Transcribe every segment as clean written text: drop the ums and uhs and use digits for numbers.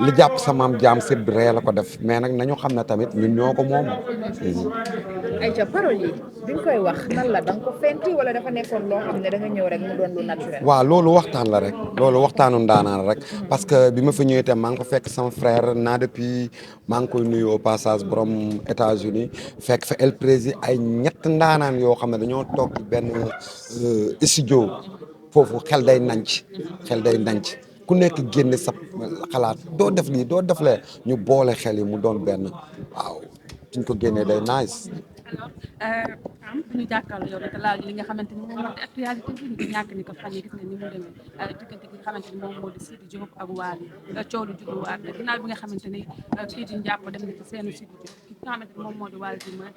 li jàpp sa maam jaam sët bi ree la ko def mais nag nañu xam ne tamit ñun ñoo ko moom. ay ca parole yi bi nga koy wax nan la da nga ko fenti wala dafa nekkoon loo xam ne da nga ñëw rek mu doon lu naturel. waaw loolu waxtaan la rek loolu waxtaanu ndaanaan rek parce que bi ma fa ñëwee itam maa ngi ko fekk sama frère naa depuis maa ngi koy nuyu au passage borom États-Unis fekk fa El Prési ay ñett ndaanaan yoo xam ne dañoo toog ci benn studio foofu xel day nanc ku nekk génne sa xalaat doo def lii doo def lee ñu boole xel yi mu doon benn waaw suñ ko génnee day nice. alors am bu ñu jàkkaarloo yow te laal li nga xamante ni moom moo di actualité bi ñu ñàkk ni ko fan yi gis ne ni mu demee diggante gi nga xamante ni moom moo di Sidi Diop ak Wally coow lu judduwaat ginnaaw bi nga xamante ni kii di njàpp dem na ci seenu Sidi Diop ki nga xamante ni moom moo di Wally di ma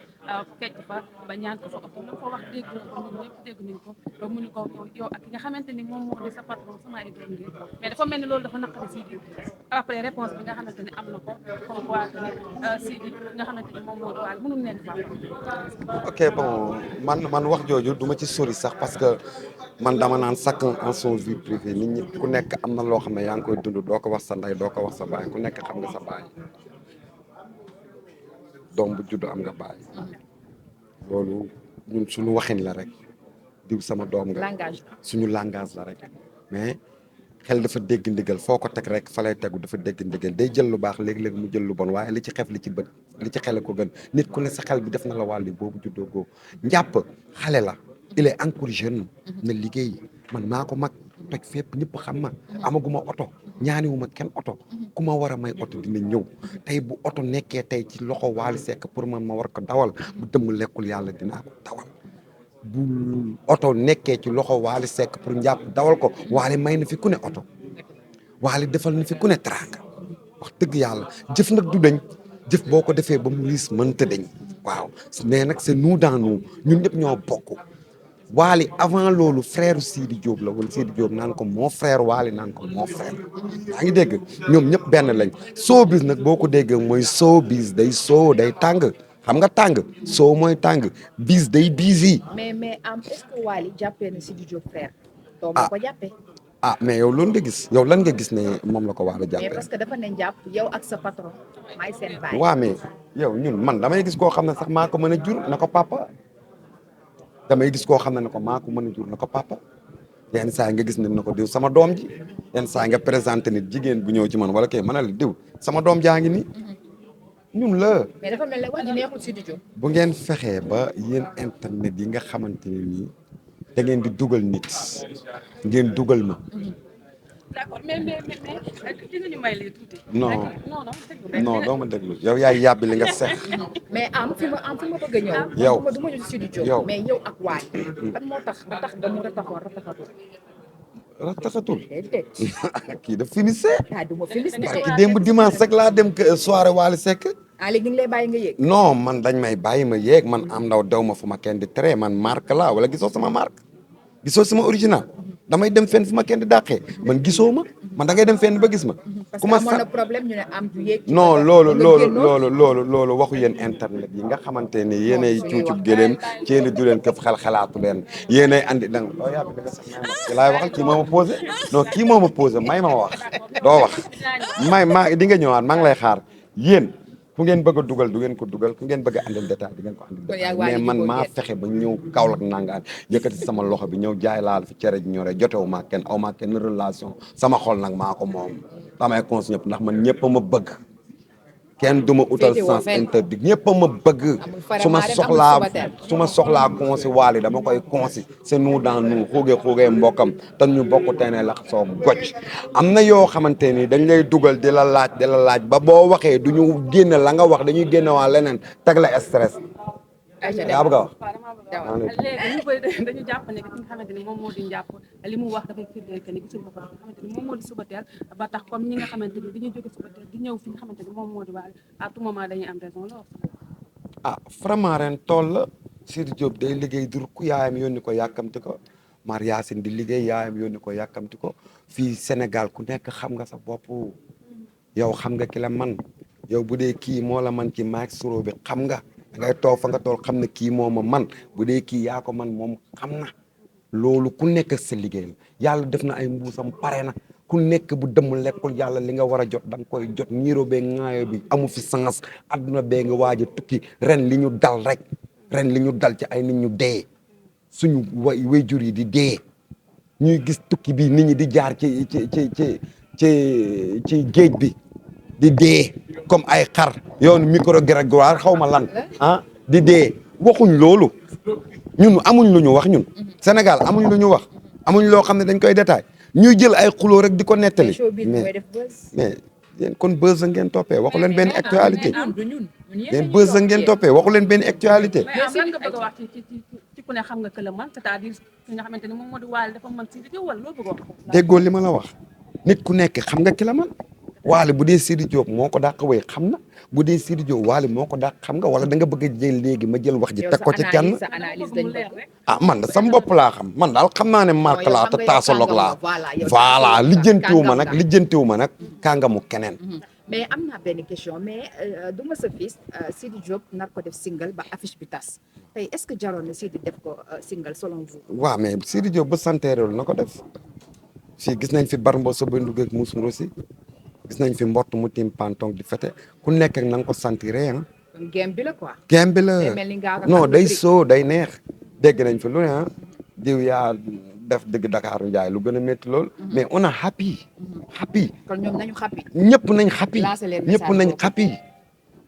fekk fa ba ñaan ko fa oto lu ko wax dégg na ko ñun ñëpp dégg nañ ko mu ni ko yow ak ki nga xamante ni moom moo di sa patron sama ay doom ngeen mais dafa mel ni loolu dafa naqari Sidi après réponse bi nga xamante ni am na ko comme quoi que ni Sidi nga xamante ni moom moo di Wally mënul nekk fa ok bon man wax jooju du ma ci sori sax parce que man dama naan chacun en son vie privée nit ñi ku nekk am na loo xam ne yaa ngi koy dund doo ko wax sa ndey doo ko wax sa baay ku nekk xam nga sa baay doom bu judd am nga baay loolu ñun suñu waxin la rek diw sama doom nga langage suñu langage la rek mais xel dafa dégg ndigal foo ko teg rek fa lay tegu dafa dégg ndigal day jël lu baax léegi-léegi mu jël lu bon waaye li ci xef li ci bët li ci xele ko gën nit ku ne sa xel bi def na la wàlli boobu juddoo goo njàpp xale la il est encore jeune na liggéey man maa ko mag toj fépp ñëpp xam ma amaguma oto ñaaniwuma kenn oto ku ma war a may oto dina ñëw tey bu oto nekkee tey ci loxo Wally Seck pour man ma war ko dawal bu dëmm lekkul yàlla dinaa ko dawal bu oto nekkee ci loxo Wally Seck pour njàpp dawal ko Wally may na fi ku ne oto Wally defal na fi ku ne teraanga wax dëgg yàlla jëf nag du dañ jëf boo ko defee ba mu liis mënta dañ waaw mais nag c'est nous dans nous ñun ñëpp ñoo bokk Wally avant loolu frère Sidi Diop la wala Sidi Diop naan ko moo frère Wally naan ko moo frère yaa ngi dégg ñoom ñëpp benn lañ showbiz nag boo ko déggee mooy showbiz day soo day tàng xam nga tàng soo mooy tàng bis day busy. mais am est-ce que Wally jàppee na Sidi Diop frère. doo ma ko jàppee. mais yow loolu nga gis yow lan nga gis ne moom la ko Wally mais jàppee. parce que dafa ne jàpp yow ak sa patron maay seen baay. waa mais yow ñun man damay gis koo xam ne sax maa ko mën a jur na ko papa damay gis koo xam ne ko maa ko mën a jur na ko papa yenn saa nga gis ne na ko diw sama doom ji yenn saa nga présenté nit jigéen bu ñëw ci man wala kay mën a la diw sama doom jaa ngi nii ñun la. mais dafa mel ne wax ji neexul Sidi Diop. bu ngeen fexee ba yéen internet yi nga xamante ne nii da ngeen di dugal nit ngeen dugal ma. d'accord mais dina ñu may lii tuuti. non non déglu rek. non doo ma déglu yow yaay yàbbi li nga sex. mais am fi ma bëgg a ñëw. yow du ma ñëw Sidi Diop. yow mais yow ak Wally. lan moo tax damu rataxatul. rataxatul déedéet. kii daf finissé. du ma félicité. parce que démb dimanche rek laa dem soirée Wally Seck. léegi ñu ngi lay bàyyi nga yéeg. non man dañ may bàyyi ma yéeg man am ndaw dew ma fu ma kenn di tere man marque la wala gisoo sama marque gisoo sama original damay dem fenn fu ma kenn di dàqee man gisoo ma man da ngay dem fenn ba gis ma. parce que amoon na problème ñu ne am du yéeg. non loolu waxu yéen internet yi nga xamante ne yéenay cuucub gëléem ci yéen du leen këf xalaatu leen yéenay andi danga loo yàbbi da nga sax ki laay waxal kii moo ma posé non kii moo ma posé may ma wax doo wax maa di nga ñëwaat maa ngi lay xaar yéen ku ngeen bëgg a dugal du ngeen ko dugal ku ngeen bëgg a andil détail di ngeen ko andil détail mais man maa fexe ba ñëw Kaolack nangaan yëkkati sama loxo bi ñëw jaay laal fi cere ji ñore jotewu maa kenn aw maa kenn relation sama xol nag maa ko moom damay cons ñëpp ndax man ñëpp a ma bëgg kenn du ma utal sens interdit ñëpp a ma bëgg su ma soxlaa consi Wally dama koy consi c'est nous dans nous xuugee mbokkam te ñu bokk teene la soo gocc am na yoo xamante ni dañ lay dugal di la laaj ba boo waxee du ñu génn la nga wax dañuy génn waa leneen teg la stress yaa bëgg a wax léegi ñu bëri dañu jàpp ne ki nga xamante ni moom moo di njàpp li mu wax dafay firndeel que ni gisul ko nga xamante ni moom moo di Subatel ba tax comme ñi nga xamante ni dañuy jóge Subatel di ñëw fi nga xamante ni moom moo di Wally à tout moment dañuy am raison lool. Faramareen tool la Sidi Diop day liggéey dur ku yaayam yónni ko yàkkamti ko Mar Yacine di liggéey yaayam yónni ko yàkkamti ko fii Sénégal ku nekk xam nga sa bopp yow xam nga ki la man yow bu dee kii moo la man ci maag suro bi xam nga da ngay toog fa nga tool xam ne kii moo ma man bu dee kii yaa ko man moom xam na loolu ku nekk sa liggéey la yàlla def na ay mbuusam pare na ku nekk bu dem lekkul yàlla li nga war a jot da nga koy jot ñiiro bee ŋaayo bi amu fi sens adduna bee nga waaj a tukki ren li ñu dal rek ren li ñu dal ci ay nit ñu dee suñu waajur yi di dee ñuy gis tukki bi nit ñi di jaar ci géej bi di dee comme ay xar yoonu micro grégoire xaw ma lan di dee waxuñ loolu ñun amuñ lu ñu wax ñun Sénégal amuñ lu ñu wax amuñ loo xam ne dañ koy détail ñuy jël ay xuloo rek di ko nettali mais yéen kon buzz ngeen toppee waxu leen benn actualité yéen buzz ngeen toppee waxu leen benn actualité mais am lan nga bëgg a wax ci ku ne xam nga que la man c'est-à-dire ki nga xamante ni moom moo di Wally dafa mën Sidy Diop wala loo bëgg a wax déggoo li ma la wax nit ku nekk xam nga ki la man Wally bu dee Sidy Diop moo ko dàq wéy xam na bu dee Sidy Diop Wally moo ko dàq xam nga wala da nga bëgg a jël léegi ma jël wax ji teg ko ci kenn man da sam bopp laa xam man daal xam naa ne marque laa te taasoloog laa voilà lijjantiwu ma nag kàngamu keneen mais am naa benn question mais du ma sa fils Sidy Diop nar ko def single ba affiche bi tas tey est-ce que jaroon na Sidy def ko single selon vous waaw mais Sidy Diop ba santeerelu na ko def fii gis nañ fi barmbo sa bay ndugg ak muus aussi gis nañ fi mbott mu tim pantong di fete ku nekk ak na nga ko sentiré game bi la quoi game bi la non day soo day neex dégg nañ fi lu ne diw yaa def dëgg Dakar Njaay lu gën a métti lool mais on a happy kon ñoom nañu happy ñëpp nañ happy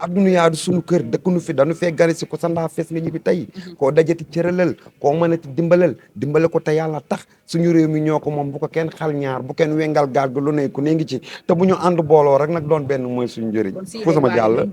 adduna yaa du suñu kër dëkkunu fi dañu fee gane si ko sa ndaa fees nga ñibbi tey koo dajati cëralal koo mënati dimbale ko te yàlla tax suñu réew mi ñoo ko moom bu ko kenn xal ñaar bu kenn wengal gaal ga lu ne ku ne ngi ci te bu ñu ànd booloo rek nag doon benn mooy suñu njëriñ fu sama jàll